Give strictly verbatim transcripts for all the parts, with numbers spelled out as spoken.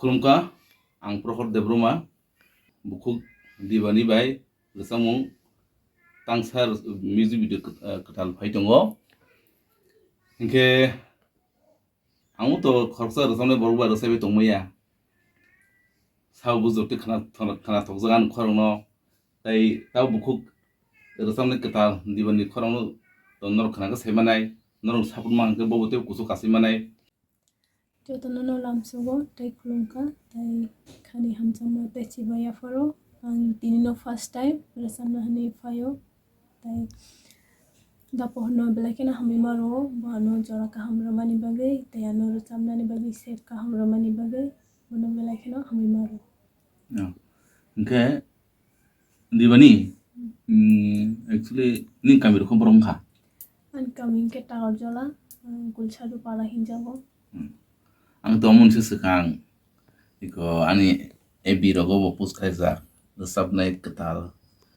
Khulumkha, ang Prohor Debbarma, bukhuk Dibani bai rwchapmung tangsa music video kwt-, eh, kwtal phai tongo. Hinkhe ang to khoroksa rwchapnai borok bai rwchapwi tongmaya. Sabo bujor tei khna-, khna-, khnathokjak ani khorokno. Tai tabo bukhuk rwchapnai kwtal Dibani khorokno to norok khna khe sai manai, norok support ma hwnkhe bobo tei kuchuk kasai manai. Jotono no lamsogo tei khulumkha, tei khani hamjakma tei chibai yapharo. Ang tini no first time rwchapna hwnwi phaio, tei da pohorno belai kheno hamwi ma rwo, bo ano jora kaham rwmani bagwi tei ano rwchapnani bagwi set kaham rwmani bagwi bono belai kheno hamwi ma rwo. Hwnkhe Dibani, mm, actually, nini kami rokho borok wngkha? Ani kami hwnkhe Takarjola, mm, Gulsadu para hinjago. Hmm. Ang to omo se swkang, iko ani F B rogo bo post khaijak, rwchapnai kwtal.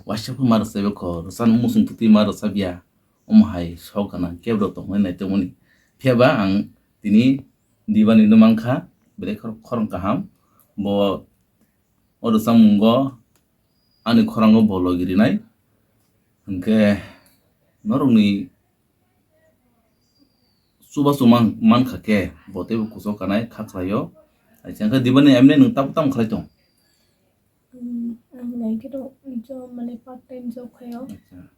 Waisa khe ma rwchapya kho, rwchapmung muchung twtwi ma rwchapya. Omo hai sok gana kebo tongnai nai tongmani. Phiya ba ang tini Dibani no mankha, belai khor-, khorang kaham. Bo o rwchapmungo ani khorango bo logi rinai. Hwnkhe norokni chubachu man-, mankha khe bo teibo kuchuk kanai kha khlaio. Acha, hwnkhe Dibani emne nwng tamo tamo khlai tong? Hmm, ang nai khe to job, mane part time job khaio. Acha.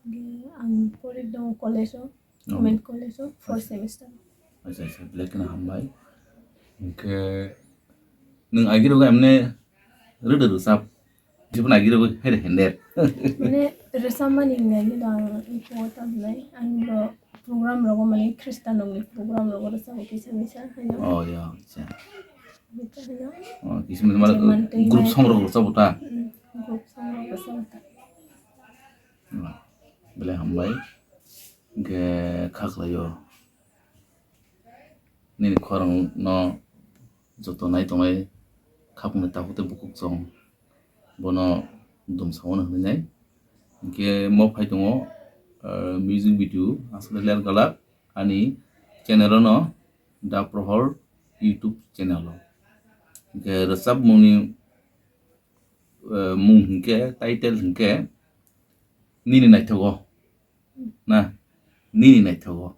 Hwnkhe ang pori tongo college o, Oh. Government college o, fourth semester. Acha, acha, belai kheno hambai. Hwnkhe nwng agirok emne rwda rwchap? Jibon agirok hai hender. Mane rwchapmani hwnwi ang iko ta hwnai, ang bo program rogo, mane Khristan rokni program rogo rwchabo kisa misa haino. Oh, ya, acha. Bita haino. Oh, kisa misa mane German tei group mai song rok rwchabo ta? Mm, group song rok rwchabo ta. Belai hambai. Hwnkhe kha khlaio. Nini khorang no joto nai tongnai khapungni takhuk tei bukhuk chwng bono dumsa wano hwnwi nai. Hwnkhe mo phai tongo, ah, music video aswk ler galak ani channel o no, Da Prohor YouTube channel o. Hwnkhe rwchapmungni, eh, mung hwnkhe, title hwnkhe Nini Naithogo. Na, Nini Naithogo.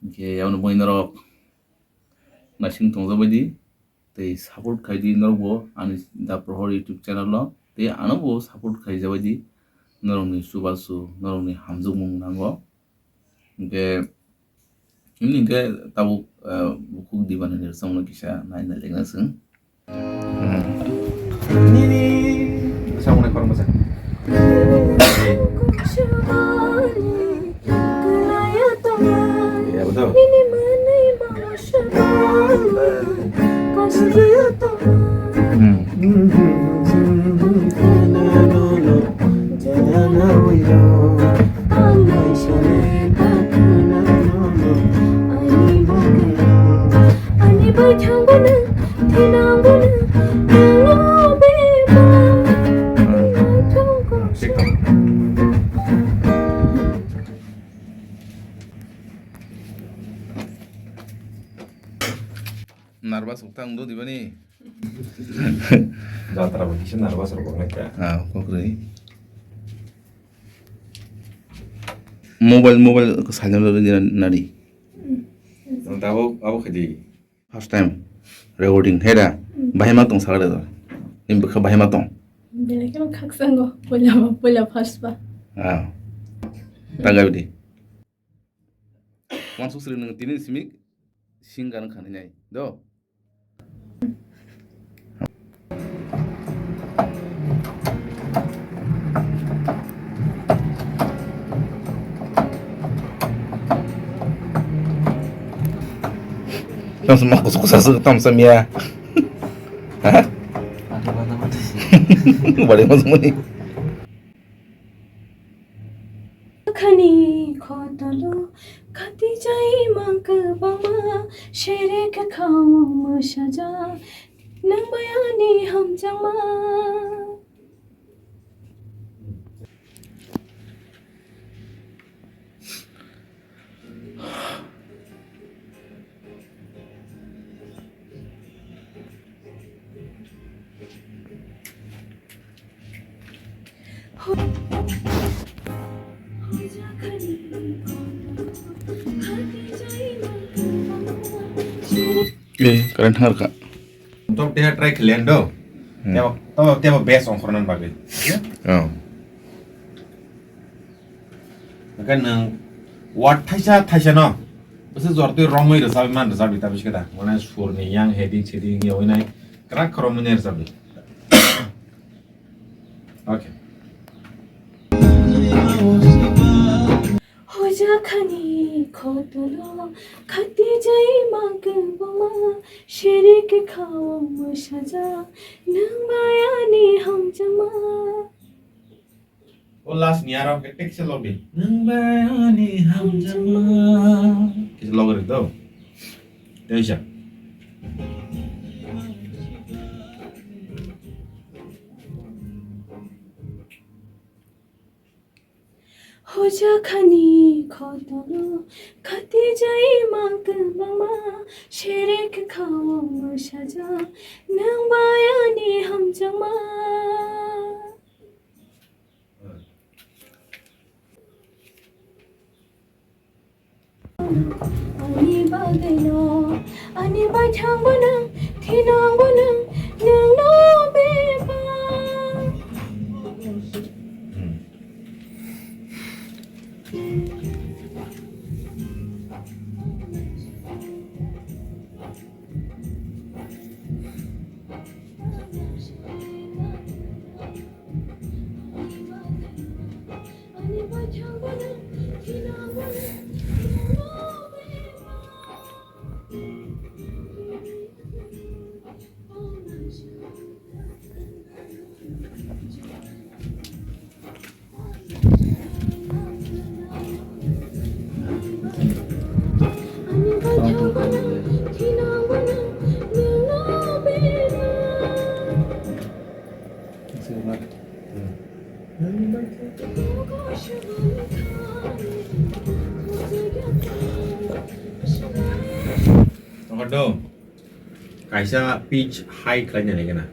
Hwnkhe yaono boi norok naising tongjak bai di, tei support khai di norok bo ani Da Prohor YouTube channel o, tei ano bo support khai jabai di, norokni chubachu, norokni hamjakmung nango. Hwnkhe, himni hwnkhe tabuk, ah, bukhuk Dibani ni rwchapmung no kisa nai nai lekna chwng. Hmm. Nini bwsa mwnai khorang bwsa. Ya, betul. Hmm. Nervous wngkha ang do dibani. Jatra bo kisa nervous rok wngkha. Ah, kokrwi. Mobile, mobile ko silent rw nadi. Ang tabuk abo khaidi. First time recording heda. Bahai ma tong sakha da. Nim bwkha bahai ma tong. Belai kheno khaksango, poila ba, poila first ba. Ah. Tagai di. Wansuk sri nung tini simik sing ganang khani nai do. Tam sama kusa kusa su tam samya. Hah? Balik masuk muni. Khani khotolo khati jai mang kwbangma, sere kwkhao mwsaja nang bai ani hamjakma. Eh, current hangar ka. Tok teha try khalian do. Hmm. Tebo, tebo, tebo best ongkhornan bagwi. Oh. Hingke nwng word thaisa thaisa no bwswk jor twi romwi rwchabwi man rwchabwi ta biskhe da. Mane surni yang heading seding yawi nai kwrak khe romwi nai rwchabwi. Okay. Hoja khani khotolo khati jai ma kwbangma, shere khe khao mwsaja, nwng bai ani hamjakma. O last ni aro khe tekse logdi. Nwng bai ani hamjakma. Kisa logri do. Teisa. Hoja khani khotolo khati jai ma kwbangma, shere khe khao mwsaja, nwng bai ani hamjakma. Ani bagwino, ani baithang bo nwng, thinang bo nwng, nwngno bebak. Kaisa pitch high khlaina nai gana.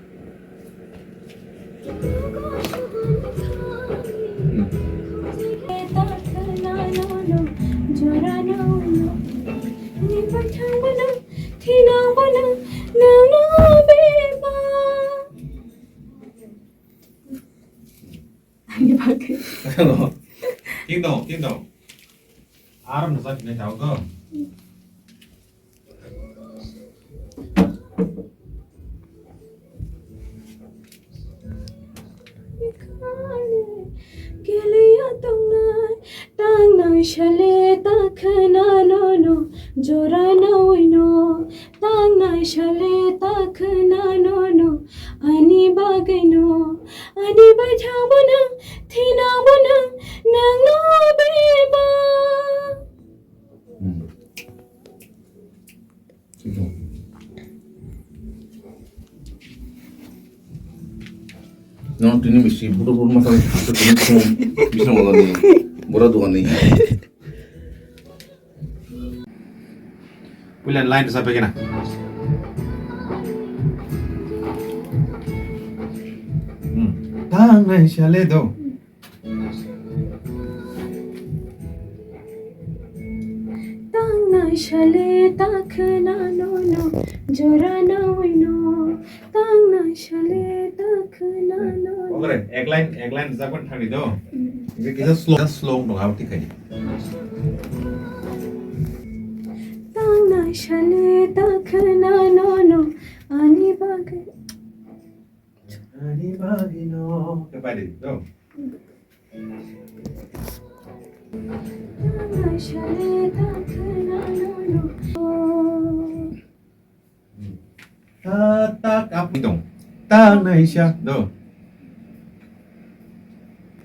Ani bagwi. Hello. Kingdom, kingdom. Aram na sa kinai tau ko. Geliya tongnai, tangnai sale ta khwnano no, jora nawi no. Tangnai sale ta khwnano no, ani bagwi no, ani baithang bo nwng, thinang bo nwng, nwng no bebak. Hmm. Nono tini bisi budur budur masa tini khum bising wala ni bora dua ni. Puila line rwchap khe na. Hmm. Tangnai sale do. Tangnai sale ta khwnano no, jora nawi no. Tangnai sale ta khwnano. Ogre, ek line, ek line rwchapgwi thangdi do. Hmm. Ekhe kisa slow, kisa slow wng tong, abo thik khai di. Tangnai sale ta khwnano no, ani bagwi. Ani bagwi no. Khe pai di do. Tangnai sale ta khwnano no. Ta, ta, kap ni tong. Tangnai sa, do.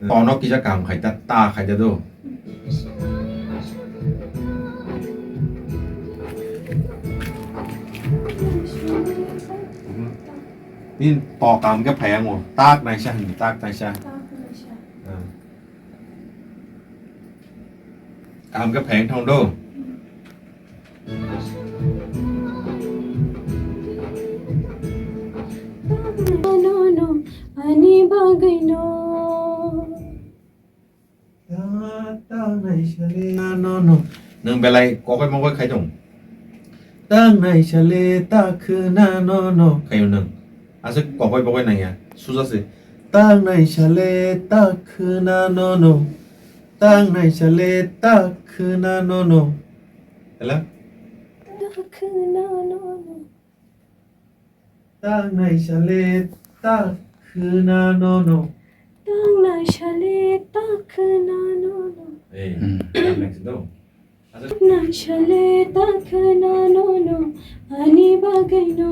Tono kisa kam khai ta, ta khai ta, do. Ni to kam khe phai ang o. Tangnai sa, ni tangnai sa. Ah. Kaham khe phai wng thang do. No, no, ani bagwi no. Nano no. Nwng belai kokoi mokoi khai tong. Tang nai sale ta khna no no. Khayo nwng. Aswk kokoi bokoi nangya. Suja se. Tang nai sale ta khna no no. Tang nai sale ta khna no no. Ela? Ta khna no no. Tang nai sale ta khna no no. Tang nai sale ta khna no no. Hey, hmm. Next do. Nai sale ta khna no no. Ani bagwi no.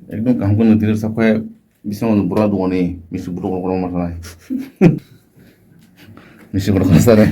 Ekdom kaham khe nang tini sakhai bising bura duani misi bura kono kono masalai. Misi bura kono sare.